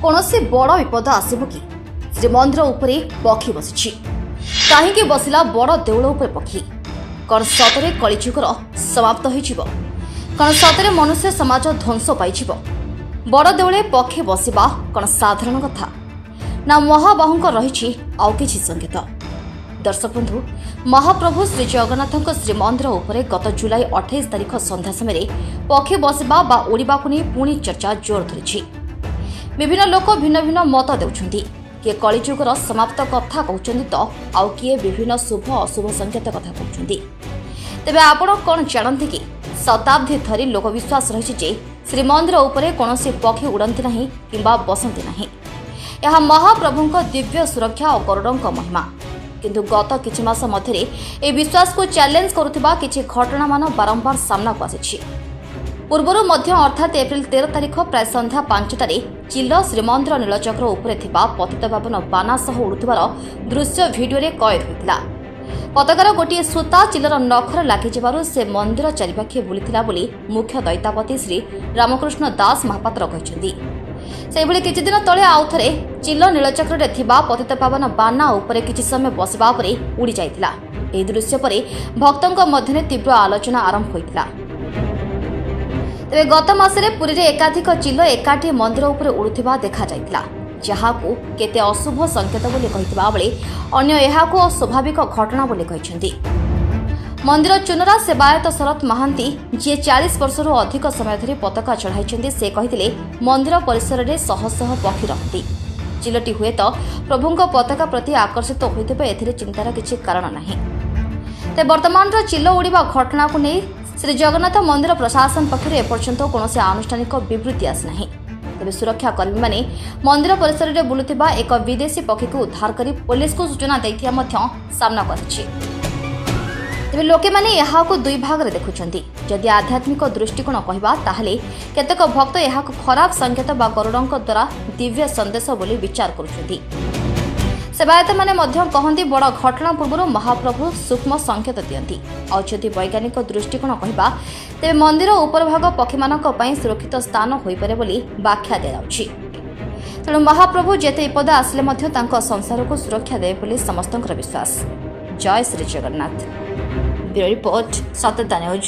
କୌଣସି ବଡ଼ ବିପଦ ଆସିବ କି? ଶ୍ରୀମନ୍ଦିର ଉପରେ ପକ୍ଷୀ ବସିଛି। କାହିଁକି ବସିଲା ବଡ଼ ଦେଉଳ ଉପରେ ପକ୍ଷୀ? କ'ଣ ସତରେ କଳିଯୁଗର ସମାପ୍ତ ହୋଇଯିବ? କ'ଣ ସତରେ ମନୁଷ୍ୟ ସମାଜ ଧ୍ୱଂସ ପାଇଯିବ? ବଡ଼ ଦେଉଳେ ପକ୍ଷୀ ବସିବା କ'ଣ ସାଧାରଣ କଥା ନା ମହାବାହୁଙ୍କ ରହିଛି ଆଉ କିଛି ସଂକେତ? ଦର୍ଶକ ବନ୍ଧୁ, ମହାପ୍ରଭୁ ଶ୍ରୀ ଜଗନ୍ନାଥଙ୍କ ଶ୍ରୀମନ୍ଦିର ଉପରେ ଗତ ଜୁଲାଇ 28 ତାରିଖ ସନ୍ଧ୍ୟା ସମୟରେ ପକ୍ଷୀ ବସିବା ବା ଉଡ଼ିବାକୁ ନେଇ ପୁଣି ଚର୍ଚ୍ଚା ଜୋର ଧରିଛି। ବିଭିନ୍ନ ଲୋକ ଭିନ୍ନ ଭିନ୍ନ ମତ ଦେଉଛନ୍ତି। କିଏ କଳିଯୁଗର ସମାପ୍ତ କଥା କହୁଛନ୍ତି ତ ଆଉ କିଏ ବିଭିନ୍ନ ଶୁଭ ଅଶୁଭ ସଂକେତ କଥା କହୁଛନ୍ତି। ତେବେ ଆପଣ କ'ଣ ଜାଣନ୍ତି କି, ଶତାବ୍ଦୀ ଧରି ଲୋକବିଶ୍ୱାସ ରହିଛି ଯେ ଶ୍ରୀମନ୍ଦିର ଉପରେ କୌଣସି ପକ୍ଷୀ ଉଡ଼ନ୍ତି ନାହିଁ କିମ୍ବା ବସନ୍ତି ନାହିଁ। ଏହା ମହାପ୍ରଭୁଙ୍କ ଦିବ୍ୟ ସୁରକ୍ଷା ଓ ଗରୁଡ଼ଙ୍କ ମହିମା। କିନ୍ତୁ ଗତ କିଛି ମାସ ମଧ୍ୟରେ ଏହି ବିଶ୍ୱାସକୁ ଚ୍ୟାଲେଞ୍ଜ କରୁଥିବା କିଛି ଘଟଣାମାନ ବାରମ୍ବାର ସାମ୍ନାକୁ ଆସିଛି। ପୂର୍ବରୁ ମଧ୍ୟ, ଅର୍ଥାତ୍ ଏପ୍ରିଲ 13 ତାରିଖ ପ୍ରାୟ ସନ୍ଧ୍ୟା 5ଟାରେ ଚିଲ ଶ୍ରୀମନ୍ଦିର ନୀଳଚକ୍ର ଉପରେ ଥିବା ପତିତପାବନ ବାନା ସହ ଉଡ଼ୁଥିବାର ଦୃଶ୍ୟ ଭିଡିଓରେ କଏଦ ହୋଇଥିଲା। ପତାକାର ଗୋଟିଏ ସୂତା ଚିଲର ନଖରେ ଲାଗିଯିବାରୁ ସେ ମନ୍ଦିର ଚାରିପାଖେ ବୁଲିଥିଲା ବୋଲି ମୁଖ୍ୟ ଦୈତାପତି ଶ୍ରୀ ରାମକୃଷ୍ଣ ଦାସ ମହାପାତ୍ର କହିଛନ୍ତି। ସେହିଭଳି କିଛିଦିନ ତଳେ ଆଉଥରେ ଚିଲ ନୀଳଚକ୍ରରେ ଥିବା ପତିତପାବନ ବାନା ଉପରେ କିଛି ସମୟ ବସିବା ପରେ ଉଡ଼ି ଯାଇଥିଲା। ଏହି ଦୃଶ୍ୟ ପରେ ଭକ୍ତଙ୍କ ମଧ୍ୟରେ ତୀବ୍ର ଆଲୋଚନା ଆରମ୍ଭ ହୋଇଥିଲା। ତେବେ ଗତ ମାସରେ ପୁରୀରେ ଏକାଧିକ ଚିଲ ଏକାଠି ମନ୍ଦିର ଉପରେ ଉଡ଼ୁଥିବା ଦେଖାଯାଇଥିଲା, ଯାହାକୁ କେତେ ଅଶୁଭ ସଂକେତ ବୋଲି କହିଥିବା ବେଳେ ଅନ୍ୟ ଏହାକୁ ଅସ୍ୱାଭାବିକ ଘଟଣା ବୋଲି କହିଛନ୍ତି। ମନ୍ଦିର ଚୁନରା ସେବାୟତ ଶରତ ମହାନ୍ତି, ଯିଏ 40 ବର୍ଷରୁ ଅଧିକ ସମୟ ଧରି ପତାକା ଚଢ଼ାଇଛନ୍ତି, ସେ କହିଥିଲେ, ମନ୍ଦିର ପରିସରରେ ଶହ ଶହ ପକ୍ଷୀ ରହନ୍ତି। ଚିଲଟି ହୁଏତ ପ୍ରଭୁଙ୍କ ପତାକା ପ୍ରତି ଆକର୍ଷିତ ହୋଇଥିବ, ଏଥିରେ ଚିନ୍ତାର କିଛି କାରଣ ନାହିଁ। ତେବେ ବର୍ତ୍ତମାନର ଚିଲ ଉଡ଼ିବା ଘଟଣାକୁ ନେଇ ଶ୍ରୀ ଜଗନ୍ନାଥ ମନ୍ଦିର ପ୍ରଶାସନ ପକ୍ଷରୁ ଏପର୍ଯ୍ୟନ୍ତ କୌଣସି ଆନୁଷ୍ଠାନିକ ବିବୃତ୍ତି ଆସିନାହିଁ। ତେବେ ସୁରକ୍ଷା କର୍ମୀମାନେ ମନ୍ଦିର ପରିସରରେ ବୁଲୁଥିବା ଏକ ବିଦେଶୀ ପକ୍ଷୀକୁ ଉଦ୍ଧାର କରି ପୋଲିସକୁ ସୂଚନା ଦେଇଥିବା ମଧ୍ୟ ସାମ୍ନାକୁ ଆସିଛି। ତେବେ ଲୋକେମାନେ ଏହାକୁ ଦୁଇ ଭାଗରେ ଦେଖୁଛନ୍ତି। ଯଦି ଆଧ୍ୟାତ୍ମିକ ଦୃଷ୍ଟିକୋଣ କହିବା, ତାହେଲେ କେତେକ ଭକ୍ତ ଏହାକୁ ଖରାପ ସଂକେତ ବା ଗରୁଡ଼ଙ୍କ ଦ୍ୱାରା ଦିବ୍ୟ ସନ୍ଦେଶ ବୋଲି ବିଚାର କରୁଛନ୍ତି। ସେବାୟତମାନେ ମଧ୍ୟ କହନ୍ତି, ବଡ଼ ଘଟଣା ପୂର୍ବରୁ ମହାପ୍ରଭୁ ସୂକ୍ଷ୍ମ ସଂକେତ ଦିଅନ୍ତି। ଆଉ ଯଦି ବୈଜ୍ଞାନିକ ଦୃଷ୍ଟିକୋଣ କହିବା, ତେବେ ମନ୍ଦିର ଉପରଭାଗ ପକ୍ଷୀମାନଙ୍କ ପାଇଁ ସୁରକ୍ଷିତ ସ୍ଥାନ ହୋଇପାରେ ବୋଲି ବ୍ୟାଖ୍ୟା ଦିଆଯାଉଛି। ତେଣୁ ମହାପ୍ରଭୁ ଯେତେ ବିପଦ ଆସିଲେ ମଧ୍ୟ ତାଙ୍କ ସଂସାରକୁ ସୁରକ୍ଷା ଦେବେ ବୋଲି ସମସ୍ତଙ୍କର ବିଶ୍ୱାସ। ଜୟ ଶ୍ରୀ ଜଗନ୍ନାଥ। ବ୍ୟୁରୋ ରିପୋର୍ଟ, ସତ୍ୟତା ନ୍ୟୁଜ୍।